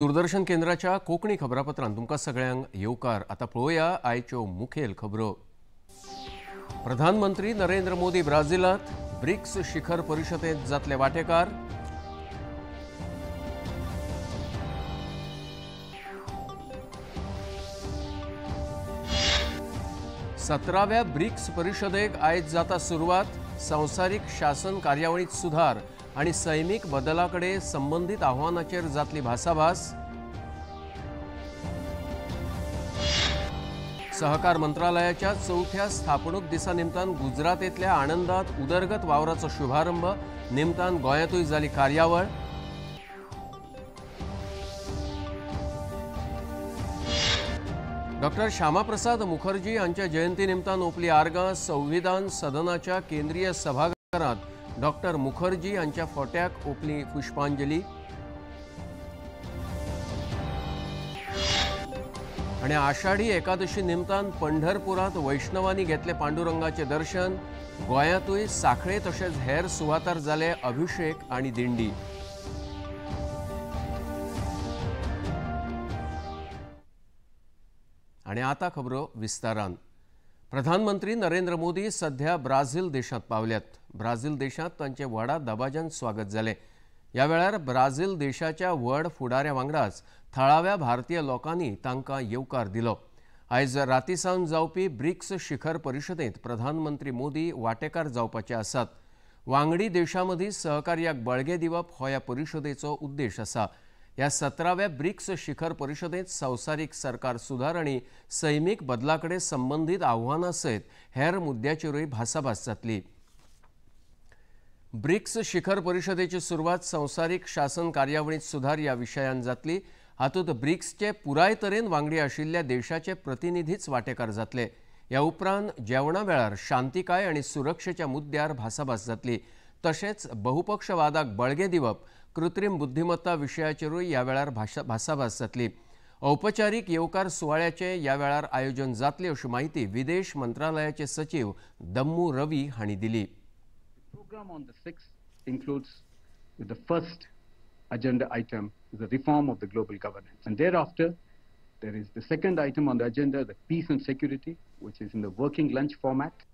दूरदर्शन केंद्राच्या कोंकणी खबरापत्रांत तुमकां सगळ्यांक येवकार। आतां पळोवया आयच्यो मुखेल खबरो। प्रधानमंत्री नरेंद्र मोदी ब्राझिलांत ब्रिक्स शिखर परिशदेंत जातले वांटेकार। 17व्या ब्रिक्स परिशदेक आयज जाता सुरवात। संवसारीक शासन कार्यावळींत सुधार आनी सैमीक बदलाकडे संबंदीत आव्हानाचेर जातली भासाभास। सहकार मंत्रालयाच्या चवथ्या स्थापणूक दिसा निमतान गुजरातेंतल्या आणंदांत उदरगत वावराचो शुभारंभ। निमतान गोंयांतूय जाली कार्यावळ। डॉक्टर श्यामाप्रसाद मुखर्जी हांच्या जयंती निमतान ओंपली आर्गां। संविधान सदनाच्या केंद्रीय सभाघरांत डॉक्टर मुखर्जी हांच्या फोट्याक ओंपली पुष्पांजली। आनी आषाढी एकादशी निमतान पंढरपुरांत वैष्णवांनी घेतले पांडुरंगाचे दर्शन। गोंयांतूय सांखळे तशेंच हेर सुवातार जाले अभिषेक आनी दिंडी। आनी आतां खबरो विस्तारान। प्रधानमंत्री नरेंद्र मोदी सध्या ब्राझील देशांत पावल्यात। ब्राझील देशांत तांचे व्हडा दबाज्यान स्वागत जालें। ह्या वेळार ब्राझील देशाच्या व्हड फुडाऱ्या वांगडाच थळाव्या भारतीय लोकांनी तांकां येवकार दिलो। आयज राती सावन जावपी ब्रिक्स शिखर परिशदेंत प्रधानमंत्री मोदी वांटेकार जावपाचे आसात। वांगडी देशां मदीं सहकार्याक बळगें दिवप हो ह्या परिशदेचो उद्देश आसा। ह्या 17व्या ब्रिक्स शिखर परिशदेंत संवसारीक सरकार सुधार आनी सैमीक बदलाकडे संबंदीत आव्हानां सयत हेर मुद्द्याचेरूय भासाभास जातली। ब्रिक्स शिखर परिशदेची सुरवात संवसारीक शासन कार्यावळींत सुधार ह्या विशयान जातली। हातूंत ब्रिक्सचे पुराय तरेन वांगडी आशिल्ल्या देशाचे प्रतिनिधीच वांटेकार जातले। ह्या उपरांत जेवणा वेळार शांतिकाय आनी सुरक्षेच्या मुद्द्यार भासाभास जातली। तशेंच बहुपक्षवादाक बळगें दिवप, कृत्रिम बुद्धिमत्ता विशयाचेरूय ह्या वेळार भासाभास जातली। औपचारीक येवकार सुवाळ्याचें ह्या वेळार आयोजन जातलें अशी माहिती विदेश मंत्रालयाचे सचीव दम्मू रवी हांणी दिली। Program on the 6th includes the first agenda item, the reform of the global governance, and thereafter there is the second item on the agenda, the peace and security, which is in the working lunch format.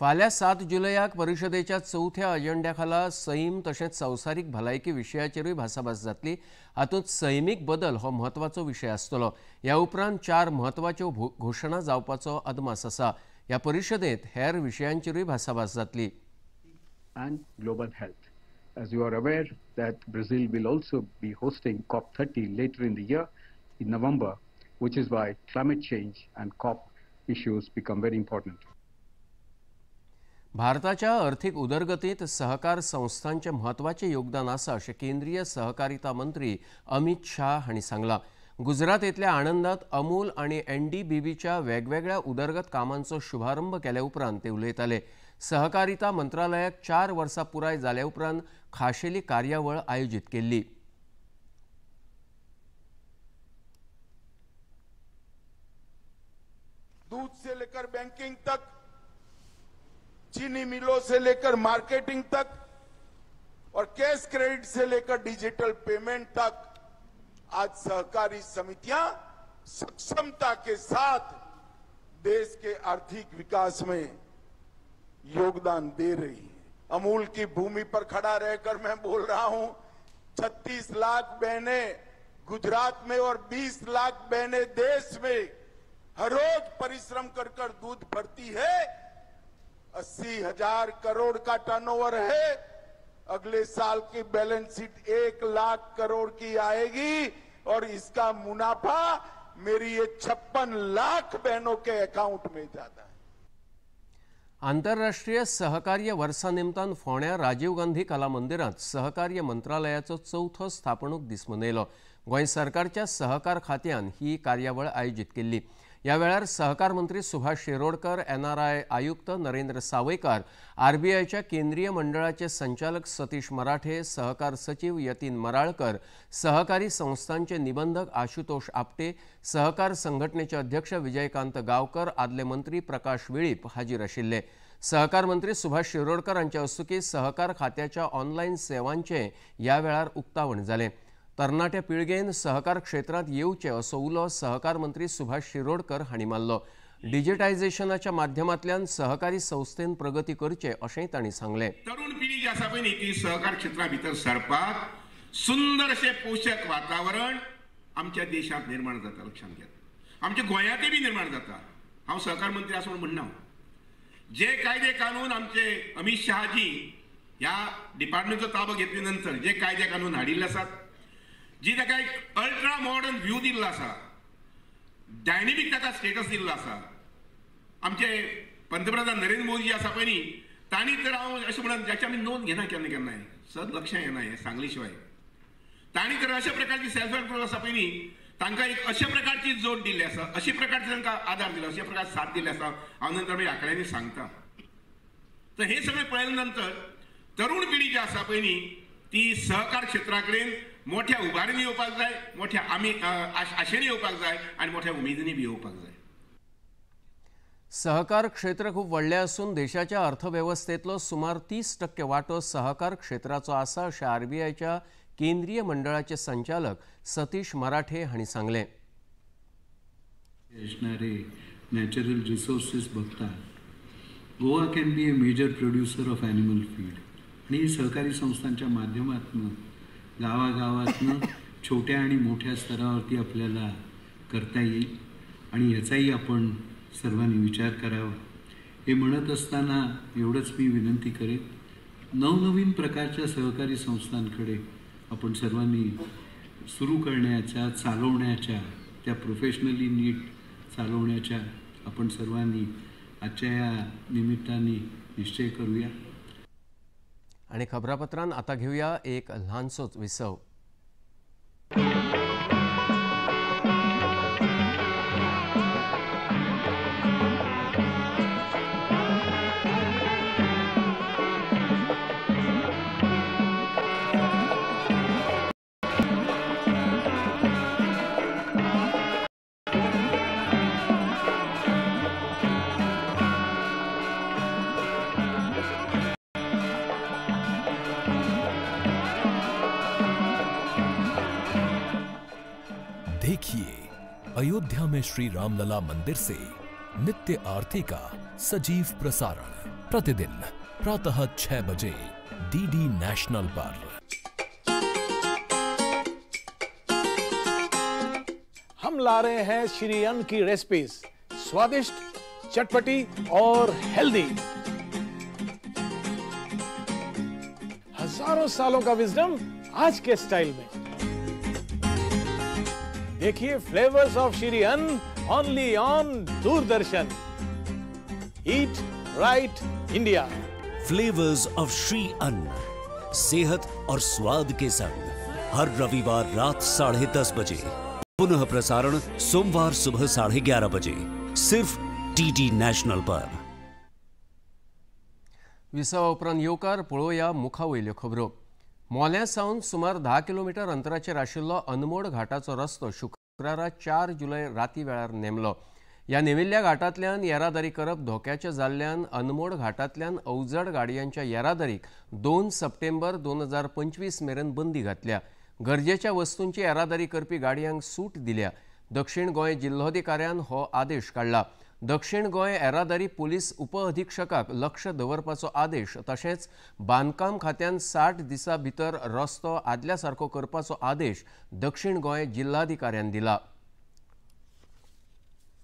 फाल्यां 7 जुलयाक परिशदेच्या चवथ्या अजेंड्या खाला सैम तशेंच संवसारीक भलायकी विशयाचेरूय भासाभास जातली। हातूंत सैमीक बदल हो म्हत्वाचो विशय आसतलो। ह्या उपरांत 4 म्हत्वाच्यो घोशणा जावपाचो अदमास आसा। ह्या परिशदेंत हेर विशयांचेरूय भासाभास जातली। And global health. As you are aware that Brazil will also be hosting COP30 later in the year in November, which is why climate change and COP issues become very important. भारताच्या आर्थिक उदरगतीत सहकार संस्थांचे म्हत्वाचे योगदान आसा अशें केंद्रीय सहकारिता मंत्री अमित शाह हांणी सांगलां। गुजरातेंतल्या आणंदांत अमूल आनी एनडीबीबीच्या वेगवेगळ्या उदरगत कामांचो शुभारंभ केल्या उपरांत ते उलयताले। सहकारिता मंत्रालयाक 4 वर्सां पुराय जाल्या उपरांत खाशेली कार्यावळ आयोजीत केल्ली। दूध से लेकर बैंकिंग तक, चीनी मिलों से लेकर मार्केटिंग तक और कैश क्रेडिट से लेकर डिजिटल पेमेंट तक आज सहकारी समितियां सक्षमता के साथ देश के आर्थिक विकास में योगदान दे रही है। अमूल की भूमि पर खड़ा रहकर मैं बोल रहा हूं, 36 लाख बहनें गुजरात में और 20 लाख बहनें देश में हर रोज परिश्रम कर कर दूध भरती है। 80,000 करोड़ का टर्नओवर है। अगले साल की बैलेंस शीट 1 लाख करोड़ की आएगी और इसका मुनाफा मेरी ये 56 लाख बहनों के अकाउंट में जाता है। आंतरराष्ट्रीय सहकार्य वर्सा निमतान फोंड्या राजीव गांधी कला मंदिरांत सहकार्य मंत्रालयाचो चवथो स्थापणूक दीस मनयलो। गोंय सरकारच्या सहकार खात्यान ही कार्यावळ आयोजीत केल्ली। ह्या वेळार सहकार मंत्री सुभाष शिरोडकर, एनआरआय आयुक्त नरेंद्र सावयकार, आरबीआयच्या केंद्रीय मंडळाचे संचालक सतीश मराठे, सहकार सचिव यतीन मराळकर, सहकारी संस्थांचे निबंधक आशुतोष आपटे, सहकार संघटनेचे अध्यक्ष विजयकांत गावकर, आदले मंत्री प्रकाश वेळीप हाजीर आशिल्ले। सहकार मंत्री सुभाष शिरोडकर हांच्या हस्तुकीं सहकार खात्याच्या ऑनलायन सेवांचें ह्या वेळार उक्तावण जालें. तरणाट्या पिळगेन सहकार क्षेत्रांत येवचें असो उलो सहकार मंत्री सुभाष शिरोडकर हांणी मारलो. डिजिटायझेशनाच्या माध्यमांतल्यान सहकारी संस्थेन प्रगती करचे अशेंय तांणी सांगलें. तरुण पिढी जी आसा पळय न्ही ती सहकार क्षेत्रा भितर सरपाक सुंदर अशें पोशक वातावरण आमच्या देशांत निर्माण जाता. लक्षांत घेत आमच्या गोंयांतय बी निर्माण जाता. हांव सहकार मंत्री आसा म्हूण म्हणना, जे कायदे कानून आमचे अमित शहाजी ह्या डिपार्टमेंटचो ताबो घेतले नंतर जे कायदे कानून हाडिल्ले आसात, जी ताका एक अल्ट्रा मॉडर्न व्यू दिल्लो आसा, डायनेमीक ताका स्टेटस दिल्लो आसा, आमचे पंतप्रधान नरेंद्र मोदी आसा पळय न्ही तांणी तर हांव अशें म्हणून जाची आमी नोंद घेना केन्ना केन्नाय सद लक्षां येना हें सांगले शिवाय, तांणी तर अशा प्रकारची सेल्फ हेल्प ग्रुप आसा पळय न्ही तांकां एक अशा प्रकारची जोड दिल्ली आसा, अशा प्रकारचे तांकां आदार दिलो, अशा प्रकार साथ दिल्ली आसा. हांव नंतर मागीर आंकड्यांनी सांगता. तर हे सगळें पळयले नंतर तरुण पिढी जी आसा पळय न्ही ती सहकार क्षेत्रा कडेन मोठ्या उबारीन येवपाक जाय, मोठ्या आमी आशेन येवपाक जाय आनी मोठ्या उमेदीनी बी येवपाक जाय. सहकार क्षेत्र खूब व्हडलें आसून देशाच्या अर्थवेवस्थेंतलो सुमार 30% वांटो सहकार क्षेत्राचो आसा अशें आरबीआयच्या केंद्रीय मंडळाचे संचालक सतीश मराठे हांणी सांगलें. असणारे नॅचरल रिसोर्सेस बघता Goa can be a major producer of animal feed आणि सहकारी संस्थांच्या माध्यमातून गावागावातनं छोट्या आणि मोठ्या स्तरावरती आपल्याला करता येईल आणि याचाही आपण सर्वांनी विचार करावा. हे म्हणत असताना एवढंच मी विनंती करेन, नवनवीन प्रकारच्या सहकारी संस्थांकडे आपण सर्वांनी सुरू करण्याच्या, चालवण्याच्या, त्या प्रोफेशनली नीट चालवण्याच्या आपण सर्वांनी आजच्या या निमित्ताने निश्चय करूया. आणि खबरापत्रान आता घेऊया एक ल्हानसोच विसव. देखिए अयोध्या में श्री रामलला मंदिर से नित्य आरती का सजीव प्रसारण प्रतिदिन प्रातः 6 बजे डीडी नेशनल पर। हम ला रहे हैं श्री अन्न की रेसिपीज, स्वादिष्ट, चटपटी और हेल्दी। हजारों सालों का विजडम आज के स्टाइल में। देखिए flavours of Shri Anna only on Doordarshan. Eat right India. Flavours of Shri Anna, सेहत और स्वाद के संग, हर रविवार रात 10:30 बजे, पुनः प्रसारण सोमवार सुबह 11:30 बजे, सिर्फ डीडी नॅशनल पर। विसवा उपरांत येवकार पळोवया मुखा वयल्यो खबरो। मोल्यां सावन सुमार 10 किलोमीटर अंतराचेर आशिल्लो अनमोड घाटाचो रस्तो शुक्रारा 4 जुलय राती वेळार नेमलो। ह्या नेमिल्ल्या घाटांतल्यान येरादारी करप धोक्याचें जाल्ल्यान अनमोड घाटांतल्यान अवजड गाडयांच्या येरादारीक 2 सप्टेंबर 2025 मेरेन बंदी घातल्या। गरजेच्या वस्तूंची येरादारी करपी गाडयांक सूट दिल्या। दक्षिण गोंय जिल्होधिकाऱ्यान हो आदेश काडला। दक्षिण गोंय येरादारी पुलीस उपअधिक्षकाक लक्ष दवरपाचो आदेश तशेंच बांदकाम खात्यान 60 दिसां भितर रस्तो आदल्या सारको करपाचो आदेश दक्षिण गोंय जिल्हाधिकाऱ्यान दिला।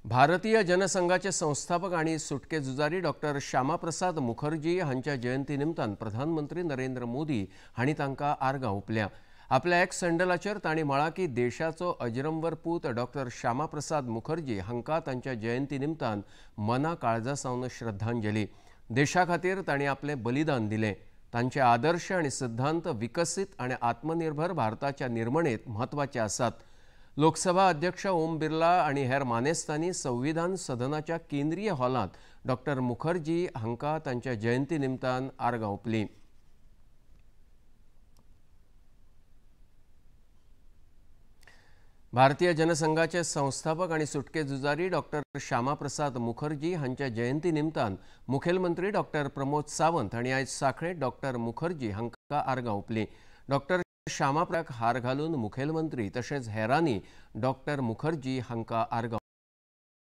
भारतीय जनसंघाचे संस्थापक आणि सुटके झुजारी डॉक्टर श्यामाप्रसाद मुखर्जी हांच्या जयंती निमतान प्रधानमंत्री नरेंद्र मोदी हांणी तांकां आर्गां ओंपल्या। आपल्या एक्स सँडलाचेर तांणी म्हळां की देशाचो अजरंवर पूत डॉक्टर श्यामाप्रसाद मुखर्जी हांकां तांच्या जयंती निमतान मना काळजा सावन श्रद्धांजली। देशा खातीर तांणी आपलें बलिदान दिलें। तांचे आदर्श आनी सिद्धांत विकसीत आनी आत्मनिर्भर भारताच्या निर्मणेंत म्हत्वाचे आसात। लोकसभा अध्यक्ष ओम बिर्ला आनी हेर मानेस्तांनी संविधान सदनाच्या केंद्रीय हॉलांत डॉक्टर मुखर्जी हांकां तांच्या जयंती निमतान आर्गां ओंपलीं। भारतीय जनसंघाचे संस्थापक आनी सुटके झुजारी डॉक्टर श्यामाप्रसाद मुखर्जी हांच्या जयंती निमतान मुखेलमंत्री डॉक्टर प्रमोद सावंत हांणी आयज सांखळे डॉक्टर मुखर्जी हांकां आर्गां ओंपलीं. डॉक्टर श्यामाप्रसाद हार घालून मुखेलमंत्री तशेंच हेरांनी डॉक्टर मुखर्जी हांकां आर्गां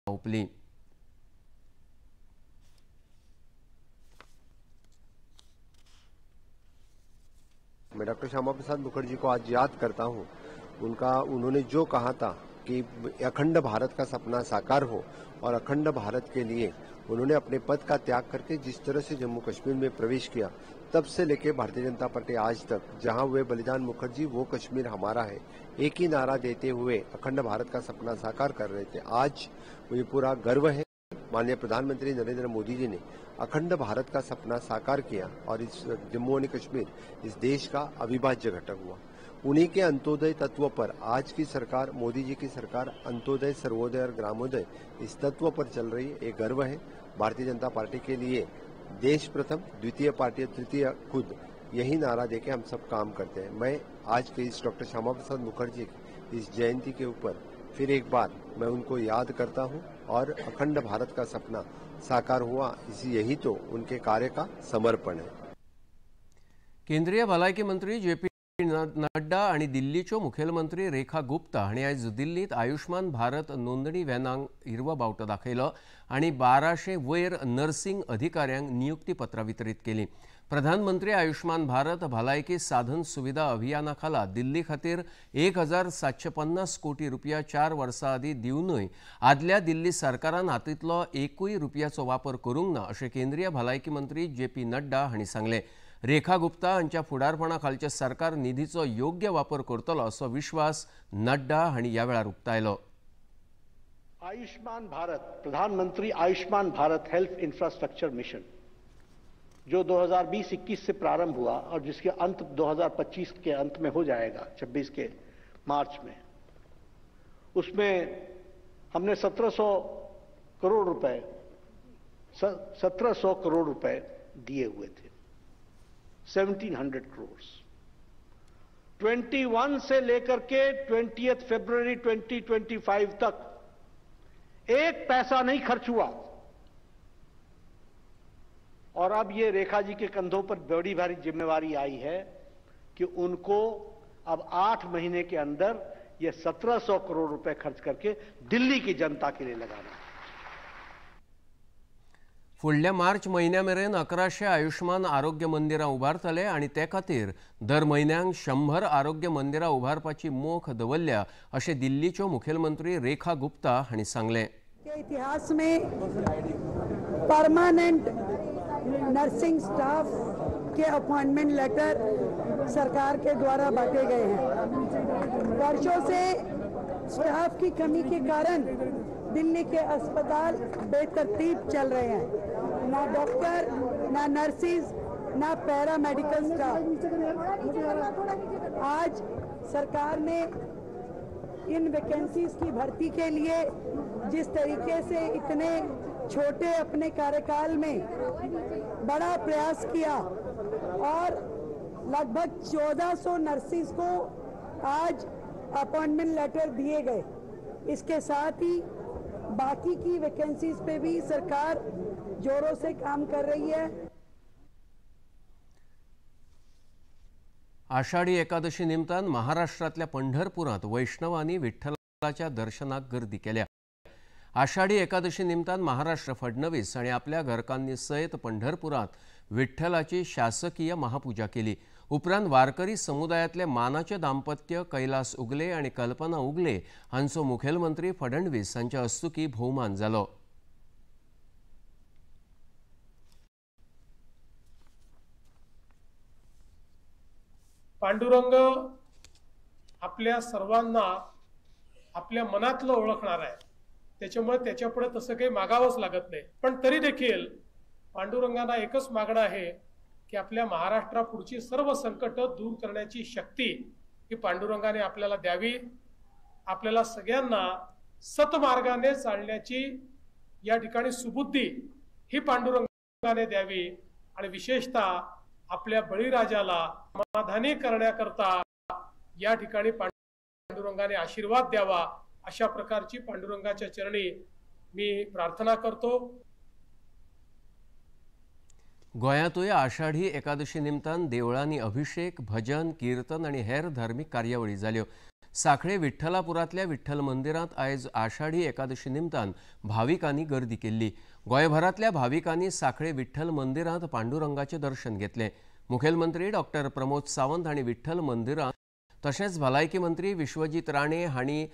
ओंपलीं. मैं डॉक्टर श्यामा प्रसाद मुखर्जी को आज याद करता हूँ. उन्होंने जो कहा था कि अखंड भारत का सपना साकार हो और अखंड भारत के लिए उन्होंने अपने पद का त्याग करके जिस तरह से जम्मू कश्मीर में प्रवेश किया, तब से लेके भारतीय जनता पार्टी आज तक जहां हुए बलिदान मुखर्जी वो कश्मीर हमारा है, एक ही नारा देते हुए अखंड भारत का सपना साकार कर रहे थे. आज मुझे पूरा गर्व है माननीय प्रधानमंत्री नरेंद्र मोदी जी ने अखंड भारत का सपना साकार किया और इस जम्मू एंड कश्मीर इस देश का अविभाज्य घटक हुआ. उन्हीं के अंत्योदय तत्व पर आज की सरकार, मोदी जी की सरकार अंत्योदय, सर्वोदय और ग्रामोदय इस तत्व पर चल रही है. ये गर्व है भारतीय जनता पार्टी के लिए. देश प्रथम, द्वितीय पार्टी, तृतीय खुद, यही नारा देके हम सब काम करते हैं. मैं आज के इस डॉक्टर श्यामा प्रसाद मुखर्जी की इस जयंती के ऊपर फिर एक बार मैं उनको याद करता हूं और अखंड भारत का सपना साकार हुआ, इसी यही तो उनके कार्य का समर्पण है. केंद्रीय भलायकी मंत्री जेपी नड्डा आणि दिल्लीच्यो मुखेलमंत्री रेखा गुप्ता हांणी आयज दिल्लीत आयुष्मान भारत नोंदणी व्हॅनांक हिरवो बावटो दाखयलो आनी 1200 वयर नर्सिंग अधिकाऱ्यांक नियुक्तीपत्रां वितरीत केलीं. प्रधानमंत्री आयुष्मान भारत भलायकी साधन सुविधा अभियाना खाला दिल्ली खातीर 1750 कोटी रुपया 4 वर्सां आदीं दिवनूय आदल्या दिल्ली सरकारान हातींतलो एकूय रुपयाचो वापर करूंक ना अशें केंद्रीय भलायकी मंत्री जे पी नड्डा हांणी सांगलें. रेखा गुप्ता हांच्या फुडारपणा खालचें सरकार निधीचो योग्य वापर करतलो असो विश्वास नड्डा हांणी ह्या वेळार उक्तायलो. आयुष्मान भारत, प्रधानमंत्री Ayushman Bharat health infrastructure mission जो 2020-21 से प्रारंभ हुआ और जिसके अंत 2025 के अंत में हो जाएगा, 26 के मार्च में, उसमें हमने 1700 करोड़ रुपए 1700 करोड़ रुपए दिए हुए थे, 1700 करोड़. 21 से लेकर के 20 फरवरी 2025 तक एक पैसा नहीं खर्च हुआ. और अब ये रेखा जी के कंधों पर बड़ी भारी जिम्मेवारी आई है कि उनको अब 8 महीने के अंदर ये 1700 करोड़ रुपए खर्च करके दिल्ली की जनता के लिए लगाना है. फुडल्या मार्च म्हयन्या मेरेन 1100 आयुष्मान आरोग्य मंदिरां उबारतले आनी ते खातीर दर म्हयन्याक 100 आरोग्य मंदिरां उबारपाची मोख दवरल्या अशें दिल्लीच्यो मुखेलमंत्री रेखा गुप्ता हांणी सांगलें. इतिहास में परमानेंट नर्सिंग स्टाफ के अपॉइंटमेंट लेटर सरकार के द्वारा बांटे गए हैं. वर्षों से स्टाफ की कमी के कारण दिल्ली के अस्पताल बेतरतीब चल रहे हैं. ना डॉक्टर, ना नर्सिस, ना पैरामेडिकल स्टाफ. आज सरकार ने इन वैकेंसीज की भर्ती के लिए जिस तरीके से इतने छोटे अपने कार्यकाल में बड़ा प्रयास किया और लगभग 1400 नर्सिस को आज अपॉइंटमेंट लेटर दिए गए, इसके साथ ही बाकी की वैकेंसीज पे भी सरकार जोरों से काम कर रही है. आषाढी एकादशी निमतान महाराष्ट्रातल्या पंढरपुरात वैष्णवांनी विठ्ठलाच्या दर्शनाक गर्दी केल्या. आषाढी एकादशी निमतान महाराष्ट्र फडणवीस आनी आपल्या घरकान्नी सयत पंढरपुरात विठ्ठलाची शासकीय महापूजा केली. उपरांत वारकरी समुदायातले मानाचे दाम्पत्य कैलास उगले आनी कल्पना उगले हांचो मुखेलमंत्री फडणवीस हांच्या हस्तुकी भोवमान जालो. पांडुरंग आपल्या सर्वांना आपल्या मनातलं ओळखणार आहे, त्याच्यामुळे त्याच्यापुढे तसं काही मागावंच लागत नाही. पण तरी देखील पांडुरंगांना एकच मागणं आहे की आपल्या महाराष्ट्रापुढची सर्व संकटं दूर करण्याची शक्ती ही पांडुरंगाने आपल्याला द्यावी. आपल्याला सगळ्यांना सतमार्गाने चालण्याची या ठिकाणी सुबुद्धी ही पांडुरंगाने द्यावी आणि विशेषतः आपल्या बळीराजाला समाधानी करण्याकरता या ठिकाणी पांडुरंगाने आशीर्वाद द्यावा अशा प्रकारची पांडुरंगाच्या चरणी मी प्रार्थना करतो। गोंयांतूय आषाढी एकादशी निमतान देवळांनी अभिषेक, भजन, कीर्तन आनी हेर धार्मीक कार्यावळी जाल्यो। साखळे विठ्ठलापुरांतल्या विठ्ठल मंदिरांत आयज आषाढी एकादशी निमतान भाविकांनी गर्दी केल्ली। गोंयभरांतल्या भाविकांनी साखळे विठ्ठल मंदिरांत पांडुरंगाचें दर्शन घेतलें। मुखेलमंत्री डॉक्टर प्रमोद सावंत हांणी विठ्ठल मंदिरांत तशेंच भलायकी मंत्री विश्वजीत राणे हांणी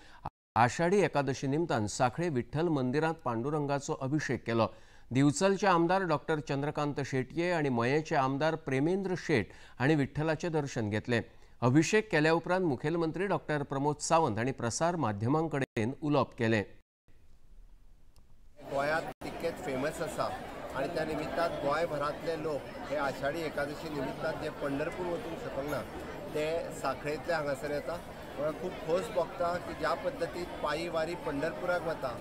आषाढी एकादशी निमतान साखळे विठ्ठल मंदिरांत पांडुरंगाचो अभिषेक केलो। दिवचलचे आमदार डॉक्टर चंद्रकांत शेटये आनी मयेचे आमदार प्रेमेंद्र शेट हांणी विठ्ठलाचें दर्शन घेतलें। अभिषेक केल्या उपरांत मुखेलमंत्री डॉक्टर प्रमोद सावंत हांणी प्रसार माध्यमां कडेन उलोवप केलें। गोंयांत तितकेच फेमस आसा आनी त्या निमित्तान गोंयभरांतले लोक हे आषाढी एकादशी निमित्तान जे पंढरपूर वचूंक शकना ते साखळेंतले हांगासर येता। म्हाका खूब खोस भोगता की ज्या पद्दतीन पायी वारी पंढरपुराक वता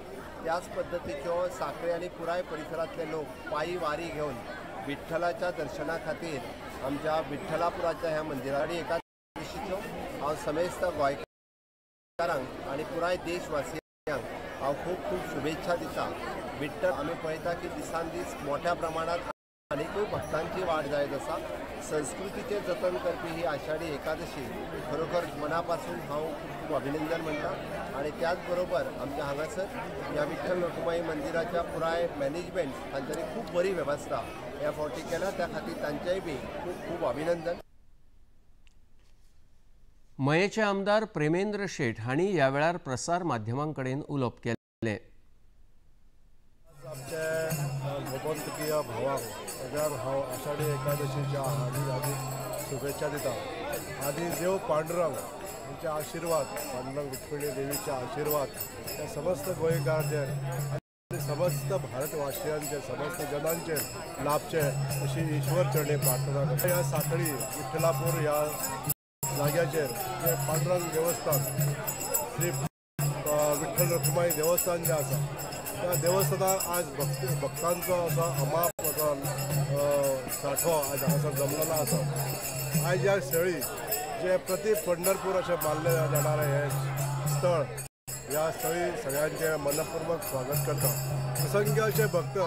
त्याच पद्दतीच्यो साखळे आनी पुराय परिसरांतले लोक पायी वारी घेवन विठ्ठलाच्या दर्शना खातीर आमच्या विठ्ठलापुराच्या ह्या मंदिरां एकादशीच्यो हांव समेस्त गोंयकारांक आनी पुराय देशवासियांक हांव खूब खूब शुभेच्छा दिता। विठ्ठल आमी पळयता की दिसान दीस मोठ्या प्रमाणात आनीकूय भक्तांची वाड जायत आसा। संस्कृतीचें जतन करपी ही आषाढी एकादशी खरोखर मना पासून हांव खूब खूब अभिनंदन म्हणटा आनी त्याच बरोबर आमच्या हांगासर ह्या विठ्ठल रखुमाई मंदिराच्या पुराय मॅनेजमेंट तांच्यांनी खूब बरी वेवस्था ह्या फावटी केल्या, त्या खातीर तांचेय बी खूब खूब अभिनंदन। मयेचे आमदार प्रेमेंद्र शेट हांणी ह्या वेळार प्रसार माध्यमां कडेन उलोवप केलें। आमचे गोमंतकीय भावांक सगळ्यांक हांव आषाढी एकादशीच्या हार्दिक हार्दिक शुभेच्छा दिता आनी देव पांडुरंग हांचे आशिर्वाद, पांडुरंग रुक्मिणी देवीचे आशिर्वाद त्या समस्त गोंयकारांचेर आनी समस्त भारतवासियांचेर, समस्त जनांचेर लाभचे अशी ईश्वर चरणी प्रार्थना करता। ह्या साखळी विठ्ठलापूर ह्या जाग्याचेर जे पांडुरंग देवस्थान श्री विठ्ठल रखुमाई देवस्थान जें आसा त्या देवस्थानार आज भक्तांचो असो अमाप असो सांठो आज हांगासर जमलेलो आसा। आयज ह्या स्थळी जे प्रति पंढरपूर अशें मानलें जाणारें हें स्थळ, ह्या स्थळी सगळ्यांचें मनपूर्वक स्वागत करता। असंख्य अशे भक्त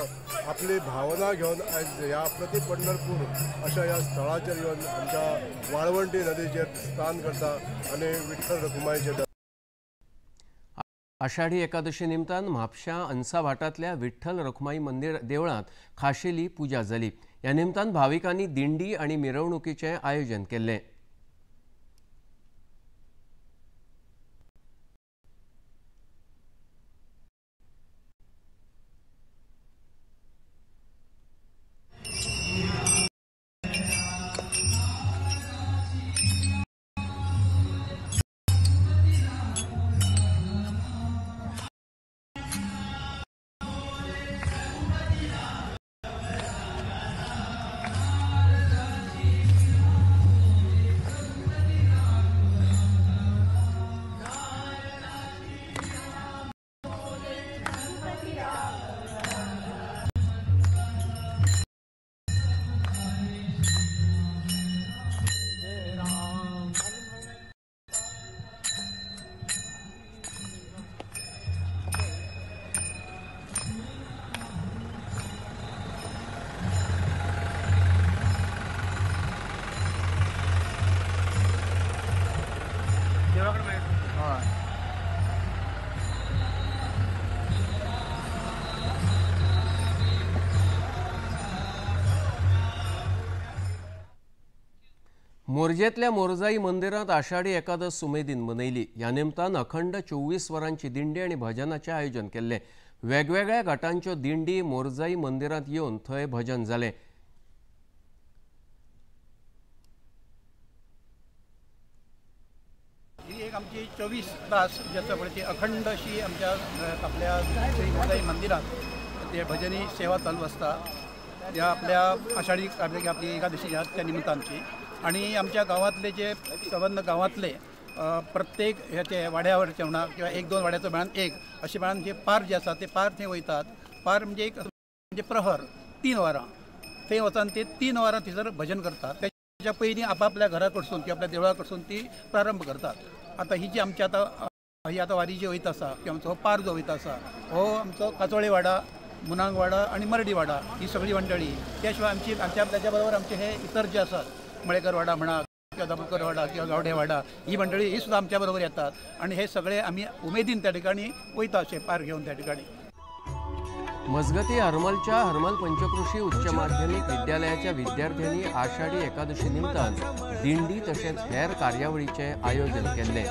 आपली भावना घेवन आयज ह्या प्रति पंढरपूर अशा ह्या स्थळाचेर येवन आमच्या वाळवंटी नदीचेर स्नान करता आनी विठ्ठल रखुमाईचें। आषाढी एकादशी निमतान म्हापश्यां अन्सा भाटांतल्या विठ्ठल रखुमाई मंदिर देवळांत खाशेली पुजा जाली। ह्या निमतान भाविकांनी दिंडी आनी मिरवणुकीचें आयोजन केल्लें। मोरजेंतल्या मोरजाई मंदिरांत आषाढी एकादस उमेदीन मनयली। ह्या निमतान अखंड 24 वरांची दिंडी आनी भजनाचें आयोजन केल्लें। वेगवेगळ्या गटांच्यो दिंडी मोरजाई मंदिरांत येवन थंय भजन जालें। ही एक आमची 24 तास जी आसा पळय ती अखंड अशी आमच्या आपल्या श्री मोरजाई मंदिरांत ते भजनी सेवा चालू आसता। ह्या आपल्या आषाढी आपली एकादशी ह्या त्या निमित्तानची आणि आमच्या गांवांतले जे संबंद गांवांतले प्रत्येक ह्याचे वाड्यावरचे म्हणा किंवा एक दोन वाड्याचो मेळान एक अशे मेळान जे पार जे आसा ते पार थंय वयतात। पार म्हणजे एक म्हणजे प्रहर 3 वरां थंय वचून ते 3 वरां थंयसर भजन करतात। त्याच्या पयलीं आपापल्या घरा कडसून किंवा आपल्या देवळा कडसून ती प्रारंभ करतात। आतां ही जी आमची आतां ही आतां वारी जी वयता आसा किंवा आमचो हो पार जो वयता आसा हो आमचो काचोळेवाडा, मुनांगवाडा आनी मर्डीवाडा ही सगळी मंडळी. त्या शिवाय आमची आमच्या त्याच्या बरोबर आमचे हे इतर जे आसात मळेकरवाडा म्हणा किंवा दाबोळकरवाडा किंवा गावडेवाडा ही मंडळी ही सुद्धा आमच्या बरोबर येतात आणि हे सगळे आम्ही उमेदीन त्या ठिकाणी वयता असे पार घेऊन त्या ठिकाणी. मजगती हरमलच्या हरमल पंचकृषी उच्च माध्यमिक विद्यालयाच्या विद्यार्थ्यांनी आषाढी एकादशी निमतान दिंडी तशेंच हेर कार्यावळीचें आयोजन केल्लें.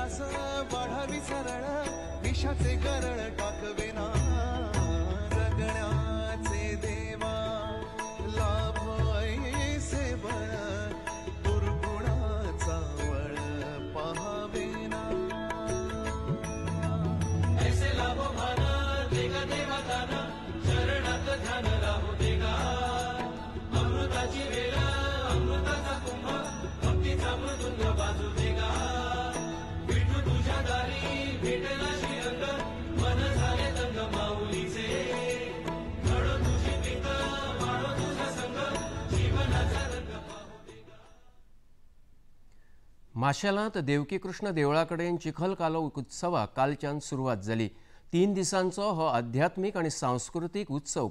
माशेलांत देवकीकृष्ण देवळा कडेन चिखलकालो उत्सवाक कालच्यान सुरवात जाली. 3 दिसांचो हो आध्यात्मीक आनी सांस्कृतीक उत्सव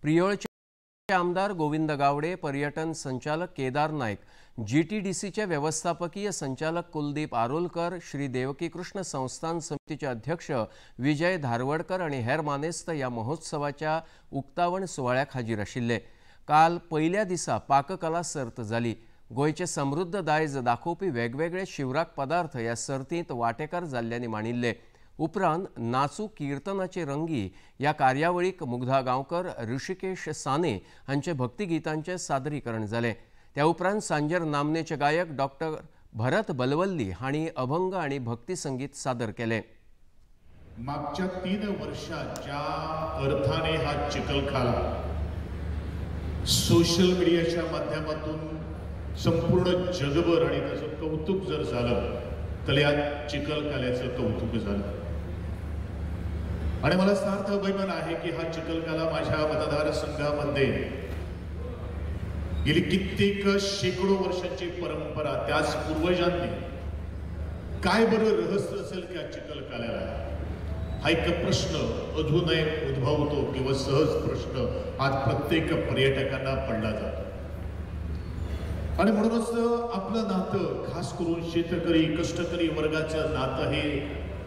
प्रियोळचे आमदार गोविंद गावडे, पर्यटन संचालक केदार नायक, जीटीडीसीचे वेवस्थापकीय संचालक कुलदीप आरोलकर, श्री देवकीकृष्ण संस्थान समितीचे अध्यक्ष विजय धारवडकर आनी हेर मानेस्त ह्या महोत्सवाच्या उक्तावण सुवाळ्याक हाजीर आशिल्ले. काल पयल्या दिसा पाककला सर्त जाली. गोंयचे समृद्ध दायज दाखोवपी वेगवेगळे शिवराक पदार्थ ह्या सर्तींत वांटेकार जाल्ल्यांनी मांडिल्ले. उपरांत नाचू किर्तनाचे रंगी ह्या कार्यावळीक मुग्धा गांवकर, ऋषिकेश साने हांचे भक्तिगीतांचें सादरीकरण जालें. त्या उपरांत सांजेर नामनेचे गायक डॉक्टर भरत बलवल्ली हांणी अभंग आनी भक्ती संगीत सादर केलें. मागच्या 3 वर्षात ज्या अर्थाने हा चिखलकाला सोशल मीडियाच्या माध्यमातून संपूर्ण जगभर आणि त्याचं कौतुक जर झालं तर या चिखलकाल्याचं कौतुक झालं. आणि मला सार्थ अभिमान आहे की हा चिखलकाला माझ्या मतदारसंघामध्ये गेली कित्येक शेकडो वर्षांची परंपरा, त्याच पूर्वजांनी काय बरं रहस्य असेल की या चिखलकाल्याला, हा एक प्रश्न अजूनही उद्भवतो किंवा सहज प्रश्न आज प्रत्येक पर्यटकांना पडला जातो. आणि म्हणूनच आपलं नातं खास करून शेतकरी कष्टकरी वर्गाचं नातं हे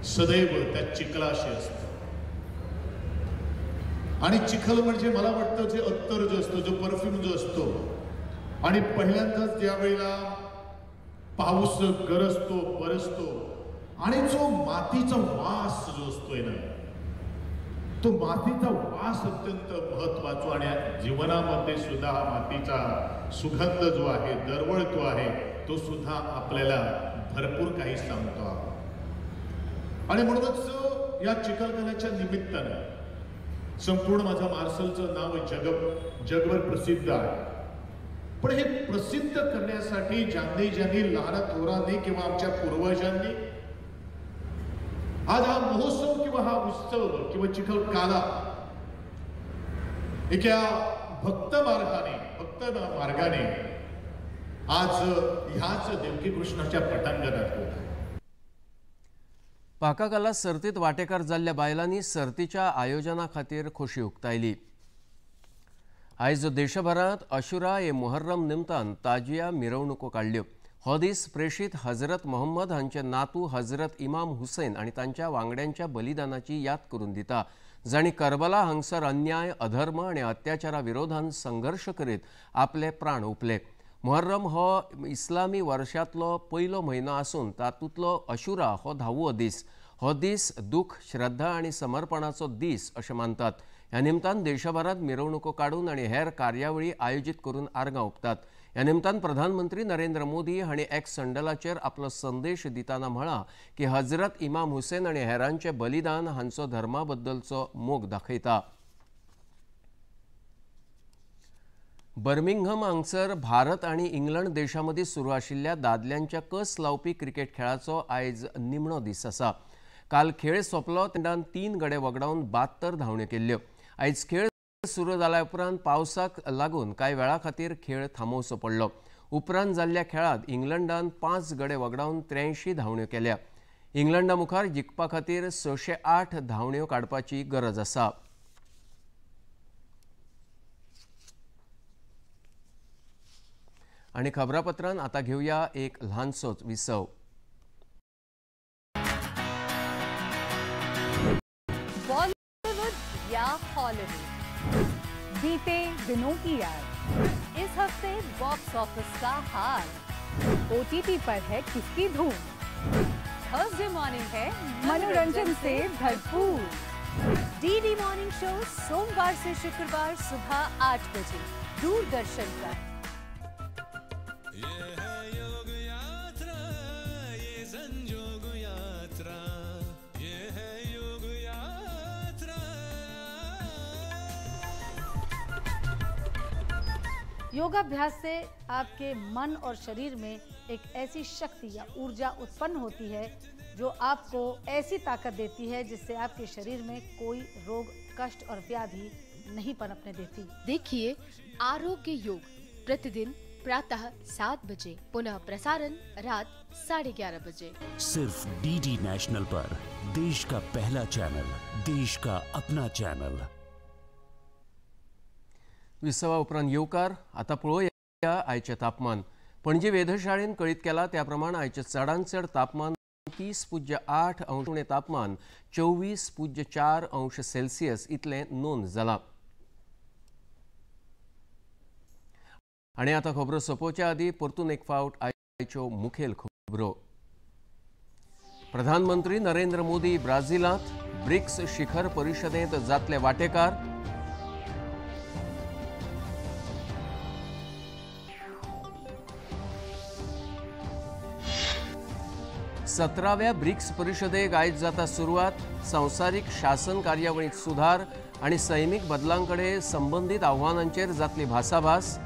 सदैव त्या चिखलाशी असतं. आणि चिखल म्हणजे मला वाटतं जे अत्तर जो असतो, जो परफ्यूम जो असतो, आणि पहिल्यांदाच ज्यावेळेला पाऊस गरजतो बरसतो आणि जो मातीचा वास जो असतोय ना, तो मातीचा वास अत्यंत महत्वाचा. आणि जीवनामध्ये सुद्धा हा मातीचा सुगंध जो आहे, दरवळ तो आहे, तो सुद्धा आपल्याला भरपूर काही सांगतो. आणि म्हणूनच या चिखलकाल्याच्या निमित्तानं संपूर्ण माझा मार्सलचं नाव जगभर प्रसिद्ध आहे. पण हे प्रसिद्ध करण्यासाठी ज्यांनी ज्यांनी लहान थोरांनी किंवा आमच्या पूर्वजांनी आज हा महोत्सव किंवा हा उत्सव किंवा चिखलकाला एका भक्त मार्गाने आज ह्याच देवकी कृष्णाच्या पटांगणात होत आहे. पाककला सर्तीत वाटेकार जाल्ल्या बायलांनी सर्तीच्या आयोजना खातीर खोशी उक्तायली. आयज देशभरांत अशुरा ए मुहर्रम निमतान ताजिया मिरवणुको काडल्यो. हो दीस प्रेषित हजरत मोहम्मद हांचे नातू हजरत इमाम हुसेन आनी तांच्या वांगड्यांच्या बलिदानाची याद करून दिता, जांणी करबला हांगसर अन्याय, अधर्म आनी अत्याचारा विरोधान संघर्श करीत आपले प्राण ओंपले. मुहर्रम हो इस्लामी वर्षांतलो पयलो म्हयनो आसून तातूंतलो अशुरा हो 10वो दीस. हो दीस दुःख, श्रद्धा आनी समर्पणाचो दीस अशें मानतात. ह्या निमतान देशभरांत मिरवणुको काडून आनी हेर कार्यावळी आयोजीत करून आर्गां ओंपतात. ह्या निमतान प्रधानमंत्री नरेंद्र मोदी हांणी एक्स संडलाचेर आपलो संदेश दितना म्हळां की हजरत इमाम हुसेन आनी हेरांचें बलिदान हांचो धर्मा बद्दलचो मोग दाखयता. बर्मिंगहम हांगसर भारत आनी इंग्लंड देशां मदीं सुरू आशिल्ल्या दादल्यांच्या कस लावपी क्रिकेट खेळाचो आयज निमणो दीस आसा. काल खेळ सोंपलो तेन्ना 3 गडे वगडावन 72 धांवण्यो केल्ल्यो. आयज खेळ सुरू जाल्या उपरांत पावसाक लागून कांय वेळा खातीर खेळ थांबोवचो पडलो. उपरांत जाल्ल्या खेळांत इंग्लंडान 5 गडे वगडावन 83 धांवण्यो केल्या. इंग्लंडा मुखार जिखपा खातीर 608 धांवण्यो काडपाची गरज आसा. आनी खबरापत्रान आतां घेवया एक ल्हानसोच विसव. बॉलीवुड या हॉलीवुड, बीते दिनों की याद, इस हफ्ते बॉक्स ऑफिस का हाल, ओटीटी पर है किसकी धूम, थर्सडे मॉर्निंग है मनोरंजन से भरपूर, डीडी मॉर्निंग शो सोमवार से शुक्रवार सुबह 8 बजे दूरदर्शन पर। ये है योग यात्रा, ये संजोग यात्रा, ये है योग यात्रा। योगाभ्यास से आपके मन और शरीर में एक ऐसी शक्ति या ऊर्जा उत्पन्न होती है जो आपको ऐसी ताकत देती है जिससे आपके शरीर में कोई रोग, कष्ट और व्याधि नहीं पनपने देती। देखिए आरोग्य योग प्रतिदिन प्रातः 7 बजे, पुनः प्रसारण रात 11:30 बजे, सिर्फ डीडी नेशनल पर। देश का पहला चैनल, देश का अपना चैनल। विसवा उपरांत येवकार. आतां पळोवया आयचें तापमान. पणजे वेधशाळेन कळीत केला त्या प्रमाण आयचें चडांत चड तापमान 30.8 अंश, उणें तापमान 24.4 अंश सेल्सियस इतलें नोंद जालां. आनी आतां खबरो सोंपोवच्या आदीं परतून एक फावट आयच्यो मुखेल खबरो. प्रधानमंत्री नरेंद्र मोदी ब्राझिलांत ब्रिक्स शिखर परिशदेंत जातले वांटेकार. सतराव्या ब्रिक्स परिशदेक आयज जाता सुरवात. संवसारीक शासन कार्यावळींत सुधार आनी सैमीक बदलांकडे संबंदीत आव्हानांचेर जातली भासाभास.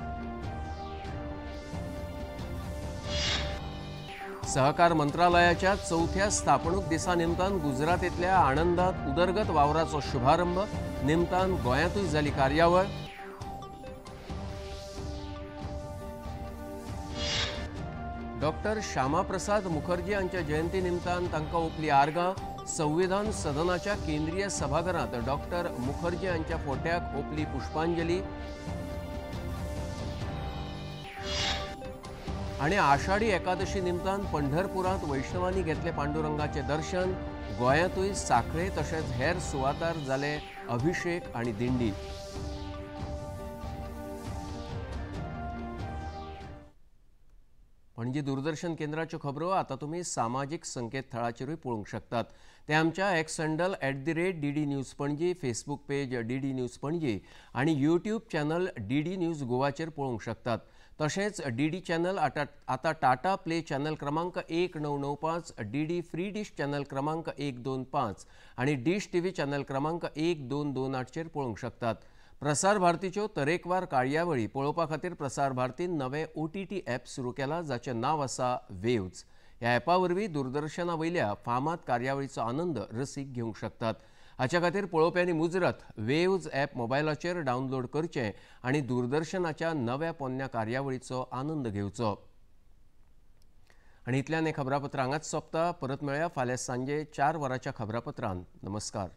सहकार मंत्रालयाच्या चवथ्या स्थापणूक दिसा निमतान गुजरातेंतल्या आणंदांत उदरगत वावराचो शुभारंभ. निमतान गोंयांतूय जाली कार्यावळ. डॉक्टर श्यामाप्रसाद मुखर्जी हांच्या जयंती निमतान तांकां ओंपली आर्गां. संविधान सदनाच्या केंद्रीय सभाघरांत डॉक्टर मुखर्जी हांच्या फोट्याक ओंपली पुष्पांजली. आनी आषाढी एकादशी निमतान पंढरपुरांत वैष्णवांनी घेतले पांडुरंगाचें दर्शन. गोंयांतूय सांखळे तशेंच हेर सुवातार जाले अभिषेक आनी दिंडी. पणजी दूरदर्शन केंद्राच्यो खबरो आतां तुमी सामाजीक संकेतथळाचेरूय पळोवंक शकतात. ते आमच्या X handle @DD News Panaji, Facebook page DD News Panaji आनी यूट्यूब चॅनल DD news गोवाचेर पळोवंक शकतात. तशेंच डीडी चॅनल आतां टाटा प्ले चॅनल क्रमांक 1995, डीडी फ्री डिश चॅनल क्रमांक 125 आनी डिश टीव्ही चॅनल क्रमांक 1228चेर पळोवंक शकतात. प्रसार भारतीच्यो तरेकवार कार्यावळी पळोवपा खातीर प्रसार भारतीन नवें OTT app सुरू केलां जाचें नांव आसा वेव्ज. ह्या ॲपा वरवीं दूरदर्शना वयल्या फामाद कार्यावळीचो आनंद रसीक घेवंक शकतात. हाच्या खातीर पळोवप्यांनी मुजरत वेव्ज ॲप मोबायलाचेर डावनलोड करचें आनी दूरदर्शनाच्या नव्या पोन्न्या कार्यावळीचो आनंद घेवचो. आनी इतल्यान हें खबरापत्र हांगाच सोंपता. परत मेळया फाल्यां सांजे 4 वरांच्या खबरापत्रान. नमस्कार.